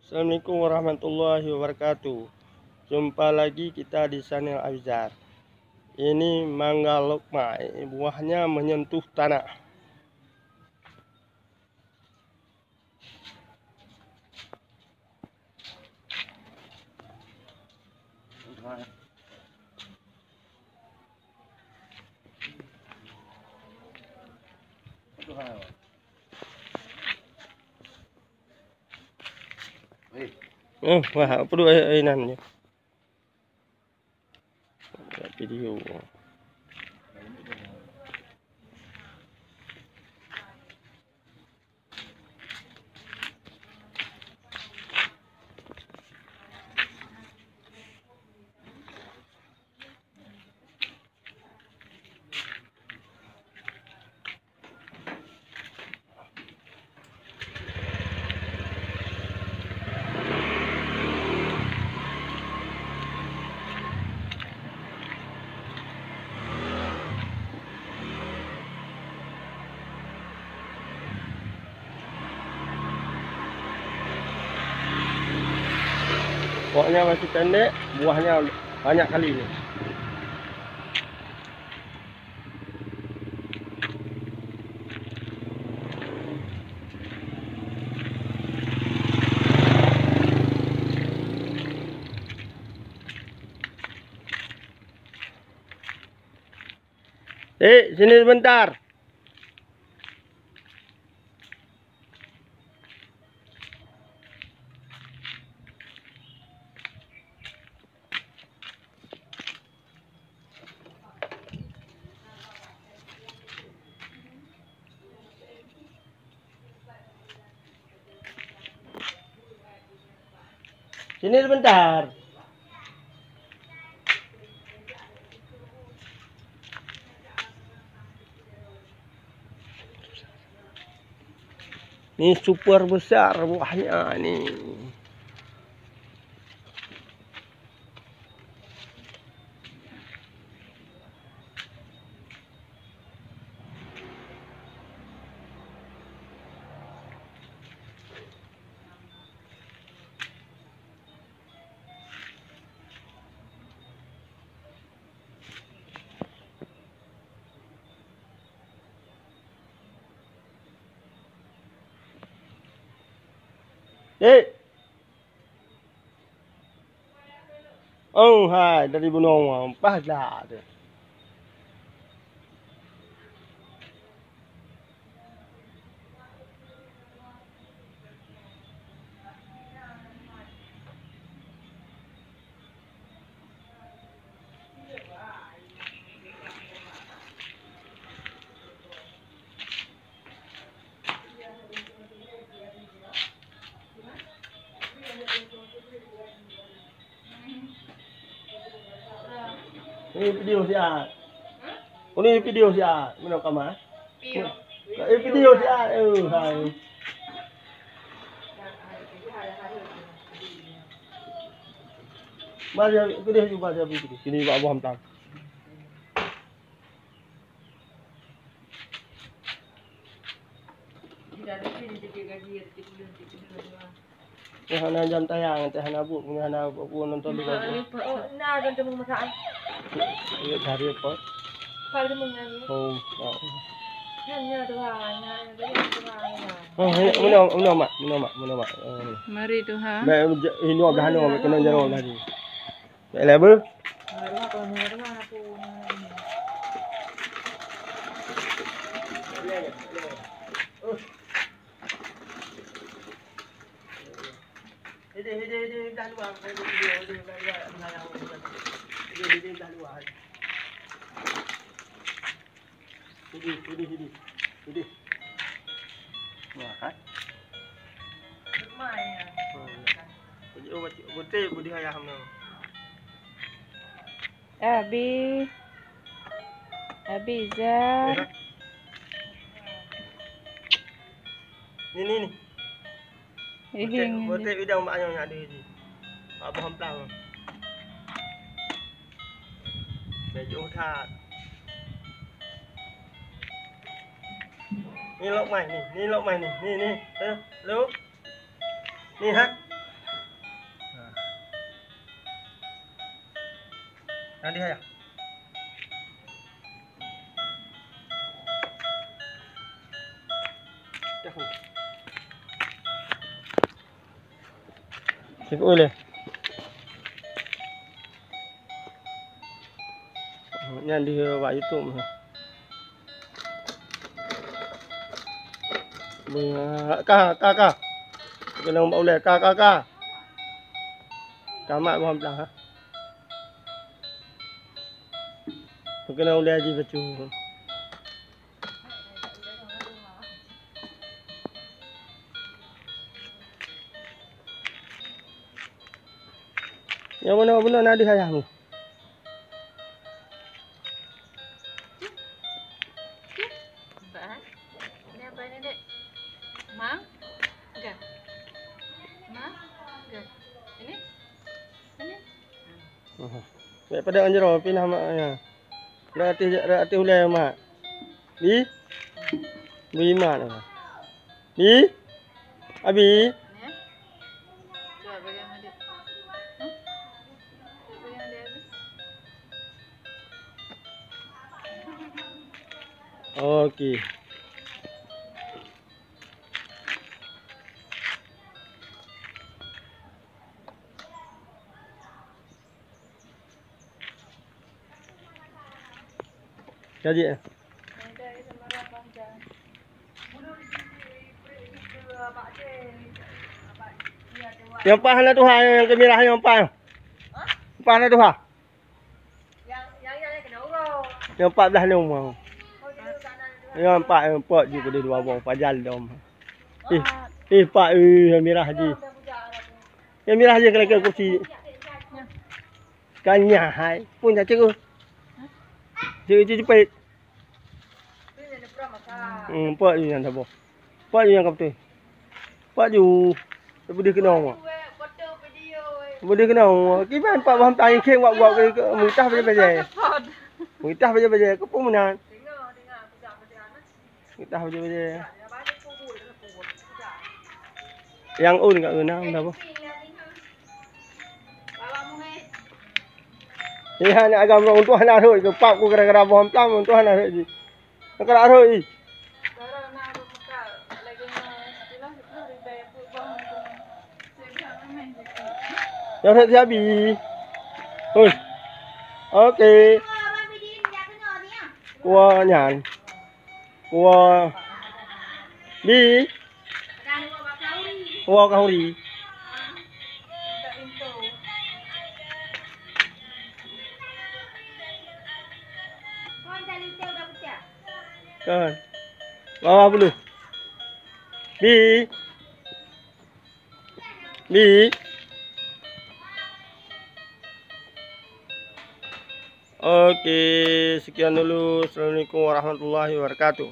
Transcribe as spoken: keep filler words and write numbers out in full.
Assalamualaikum warahmatullahi wabarakatuh. Jumpa lagi kita di channel Abizar. Ini mangga lokma, buahnya menyentuh tanah. Eh, wah, apa dua ai nan je. Video. Pokoknya masih pendek, buahnya banyak kali ni. Eh, sini sebentar. Sini sebentar. Ni super besar buahnya ni. Eh. Oh, hai, dari bunoe, paih that. Ini video siat. Ini video siat. Mana kamar? Eh, video siat. Eh, hai. Mari, kedih juga, mari, kedih. Sini, Pak Abu Hamtang. Teuh hana jam tayang, teuh hana buet, meunyoe hana buet nonton lé. Oh, na kan teumeung masakan. Iya, cari apa? Apa teumeung nyan? Oh, oh. Nyan, nyan, tuha, nyan, nyan, tuha, nyan. Oh, ini, ini, ini, Mak, ini, Mak, ini, Mak. Oh, ini. Mari, tuha. Baik, ini, ini, ini, ini, ini, ini, ini, ini. Baiklah, beuh. Hidih, hidih, hidih. Hidih. Wah, hai. Oh, iya. Beutôi, beutôi, beutôi ayah nyoe. Abi. Abi Zar. Ni, ni, ni. Ihing. Botek, botek bidang mak ayong nyan ada di. Mak boh amplang. Dah jauh that. Ni lok mai ni, ni lok mai ni, ni, ni. Eh, lu. Ni, ha. Nyan di ayah. Sibuk uleh. Nyan di bak YouTube. Ka, ka, ka. Keunong bak ulèe, ka, ka, ka. Ka mat boh amplang, ha. Keunong ulèe jih bacut. Nyang meunoe-meunoe na di ayah mu. Ini apa ini, Dek? Mang? Enggak. Mang? Enggak. Ini? Ini? Aha. Baik pada anjro pinah mak ya. Dah atih, dah atih ulai mak. Bi? Bi mak dah. Bi? Abi? Ni? Cuba pegang adik. Hmm? Cuba pegang adik Abi. Oke. Jadi, eh. Nyang paih hana tuha, nyang keumirah nyang paih. Paih hana tuha. Nyang empat belas nyoe. Nyang empat, nyang empat jih keudeh dua boh, pajal dom. Ih, ih, pak, ih, nyang mirah jih. Nyang mirah jih keuleukeu kursi. Ka nyah hai, pun jak ceuruh. Ceuruh jipet. Hmm, empat jih nyang saboh. Pat ju nyang ka beutôi. Pat ju. Beudeuh keunong. Beudeuh keunong. Kiban pat boh meutai kheng wak-wak ke, ke, meutah bajèe-bajèe. Meutah bajèe-bajèe. Keupeue meunan? Meutah bajèe-bajèe. Nyang un ka eunang dah boh. Iya, aneuk agam untuh hana rhot, geupap ku gara-gara boh amplam, untuh hana rhot jih. Ka rhot, ih. Nyang rhot siabi. Hoi. Oke. Wah, nyan. Wah. Bi. Wah, kahuri. Kan. Bawah bulu. Bi. Bi. Oke, sekian dulu. Assalamualaikum warahmatullahi wabarakatuh.